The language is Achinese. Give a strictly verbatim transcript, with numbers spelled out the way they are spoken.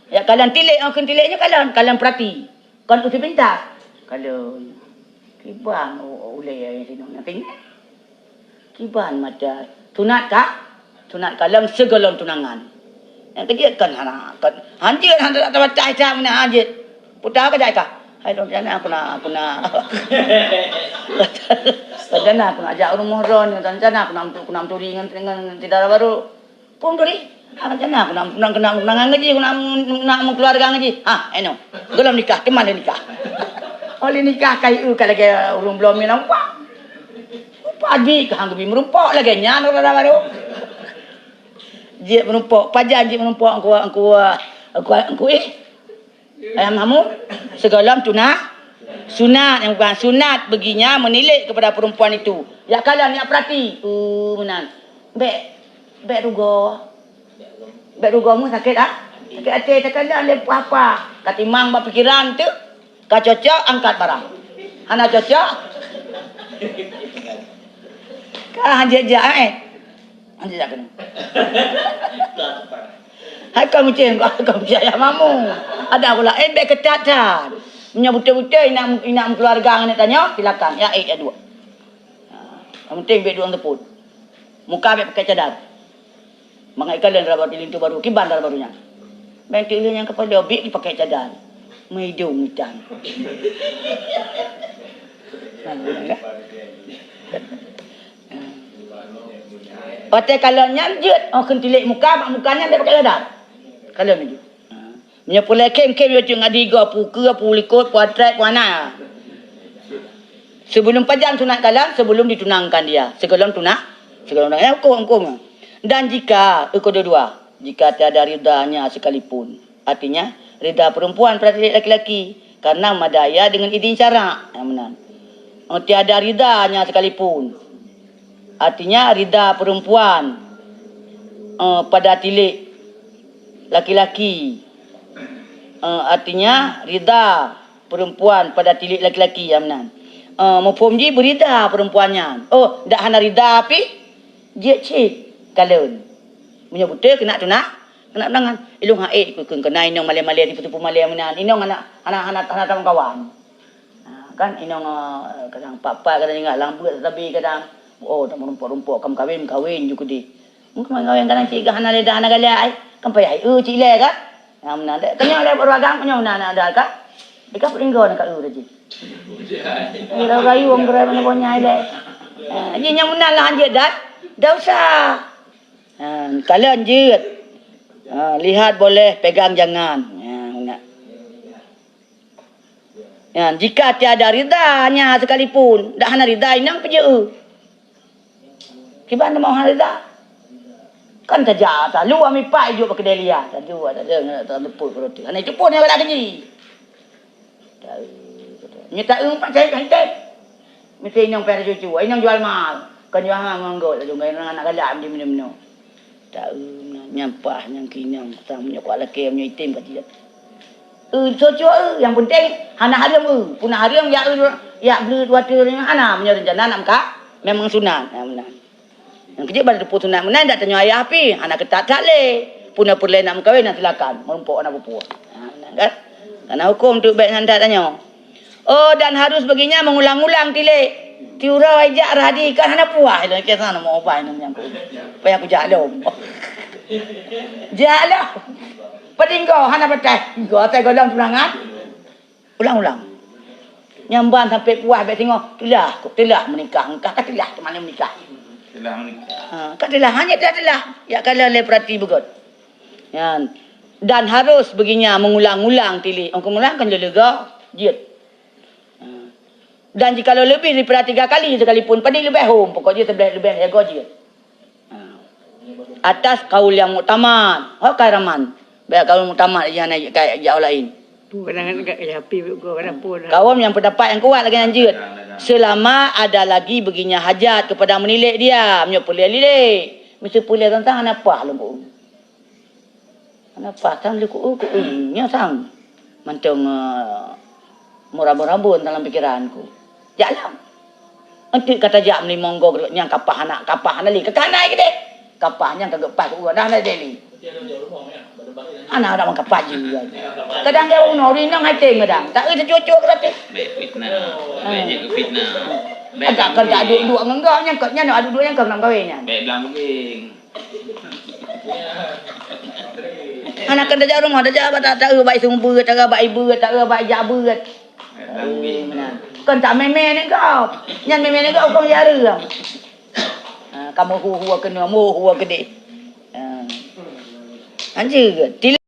Ya kalon tilék, oh, kheun tilék nyoe kalon, kalon peurati. Kon usi pintas. Kalon. Kiban u-, ulée sinong nyang tinggi. Kiban mata. Sunat ka? Sunat kalon sigohlom tunangan. Nyang keujeuet kon hana, kon hanjeuet, hana tabatai that meunan hanjeuet. Peue ka jai ka? Hai lôn rencana aku na, aku na. Rencana aku na jak rumoh droen, rencana aku na, aku na meuturi ngon, ngon syedara barô. Peue meuturi? Ah, rencana aku na, aku na, aku na, aku na ngaji, aku na, na meukeuluwarga ngaji. Ha, eno. Gohlom nikah, teuma lé nikah. Oh lé nikah ka ieu ka lagée ureuëng bloe meunan upah. Upah jih ka hang geubi meurumpok lagée nyan syedara barô. Jeuet meurumpok, pajan jeuet meurumpok engku, engku, engku, engku ih. Ayah Mahmud, sigohlom tuna-, sunat, nyang bukan sunat bagi nyan menilik kepada perempuan itu. Jak kalon, jak peurati. Uh, meunan. Bék, bék rugoe. Bék rugoe mu sakét, ah? Sakét até, takalon lé puah-puah. Ka timang bak pikiran tu. Ka cocok, angkat barang. Hana cocok. Ka hanjeuet jak, eh. Hanjeuet jak keunoe. Hai kau meucéh, kau, kau meucéh ayah Mahmud. Ada pula, eh, bék keutat that. Meunyoe beutôi-beutôi inak, inak meukeuluwarga ngon tanyoe, silakan. Ya, eh, ya dua. Ha, yang penting bék duek ngon seupôt. Muka bék pakai cadar. Mangat ikalon dara barô, linto barô, kiban dara barô nyan. Bék teuk lheueh nyang keupada bék jipakai cadar. Meudong itam. Ha, ya. Watée kalon nyan jeuet, oh, kheun tilék muka, bak muka nyan bék pakai cadar. Kalon jeuet. Ha. Meunyoe peureulée khém-khém, yo cit ngadi goe, peue keue, peue likot, peue atrek, peue hana. Sebelum pajan sunat kalon, sebelum ditunangkan dia. Sigohlom tuna-, sigohlom tuna-, eh, huköm, huköm. Dan jika, eh, kedua-dua, jika tiada ridanya sekalipun. Artinya, rida perempuan pada tilék laki-laki. Karena madaya dengan idin syarak. Yang benar. Oh, tiada ridanya sekalipun. Artinya, rida perempuan, eh, pada tilék laki-laki. Eh, artinya, rida perempuan pada tilék laki-laki, ya meunan. Eh, muphom jih beurida perempuan nyan. Oh, dak hana rida pih, jeuet cit kalon. Meunyoe beutôi keunak tuna-, keunak tunangan. Ilong haék keu keu keunan inong malée-malée, tipu-tipu malée meunan. Inong hana, hana, hana, hana tamong kawan. Ha, kan inong, eh, kadang pat-pat, kadang ingat lam beuet sabe, kadang, oh, dak meurumpok-rumpok, ka meukawen, meukawen ju keudeh. Mungken meukawen kadang cit hana lé dah, hana galak ai. Kan payah ai, eu cit lé kan? Ha, meunan dek. Keunyoe lé baru agam, keunyoe na, na dah kan? Deka peulinggo na ka eu tadi. Eh, dah rayu wong gerai mana bonya ai lé. Ha, ji nyang meunan lah hanjeuet dah. Dah usah. Ha, kalon jeuet. Ha, lihat boleh, pegang jangan. Ha, meunan. Nyan, jika tiada ridanya sekalipun, dak hana rida inong peujeuet. Kiban teuma hana rida. Kan tajak, talu ami pak ijuk bak keudè lia. Talu, talu, talu, talu, talu, talu, hana itu pun yang ada keji. Tahu, tahu. Nyo tahu pakai kan tem. Mesti inong payah cucu, inong jual mahal. Kan jual mahal nganggo, lalu ngai anak galak di mana-mana. Taeu na nyampah nyang kinong sang meunyoe kuat lakée meunyoe item ka jeuet. Eu, soe-soe eu, nyang penting hana hareuem eu. Puna hareuem yak eu, yak bleue dua teue nyoe hana meunyoe rencana nak meuka, memang sunat. Nah, meunan. Nyang keujeuet bak teupeu sunat meunan dak tanyoe ayah pih, hana keutat-that lé. Puna peureulée nak meukawen, na silakan, meurumpok hana peue-peue. Nah, meunan kan? Karena huköm tu bék nyan that tanyoe. Oh, dan harus baginya mengulang-ulang tilék. Tiuroe jak radi kan hana puah lom, ke sana mau ubah inong nyang ku. Payah kujak lom. Jak lom. Padinggo hana patai. Go atai golom tunangan. Ulang-ulang. Nyamban sampai puah bék singoh. Teulah, teulah menikah. Engkah ka teulah teuma menikah. Teulah menikah. Ha, ka teulah, hanya teulah-teulah. Yak kala lé perhati beugöt. Nyan. Dan harus baginya mengulang-ulang tilék. Ong keulang kan lé lega, jeuet. Dan jikalau lebih daripada tiga kali sekalipun, padum leubeh hom, pokok jih leubeh, leubeh jago jih. Atas kaul yang muktamad. Ho kai raman. Baik kaul muktamad, jangan naik kai jak lain. Kadang-kadang kat api, kat dapur lah. Kaum yang pendapat yang kuat lagi lanjut. Selama ada lagi baginya hajat kepada menilik dia, meunyoe peureulée lilik. Mesti peureulée tentang hana pah lom. Hana pah sang lé ku-, ku-, nyoe sang. Mantong, eh, meurabon-rabon dalam pikiranku. Jak lom. Enteuk ka tajak meulimong goe nyang kapah anak, kapah anak lé. Ka kana ai keudeh. Kapah nyang ka geupaih ku dah na deli. Anak dak meukapat jih. Kadang dia unoe rinong hai teng kadang. Tak ada cucuk berarti. Baik fitnah. Baik je fitnah. Baik. Ada kan tak duduk-duduk ngon gak nyang kau nyan duduk nyang kau nam kawin nyan. Baik belang buging. Anak kan dah jauh rumah, dah jauh tak tahu baik sumber, tak tahu baik ibu, tak tahu baik jak buat. Baik belang buging. Nah, kan tak meme ni kau. Nyan meme ni kau kau jaru. Ha, kamu hu-hu kena, mu hu kede. Ha. Anjir ke?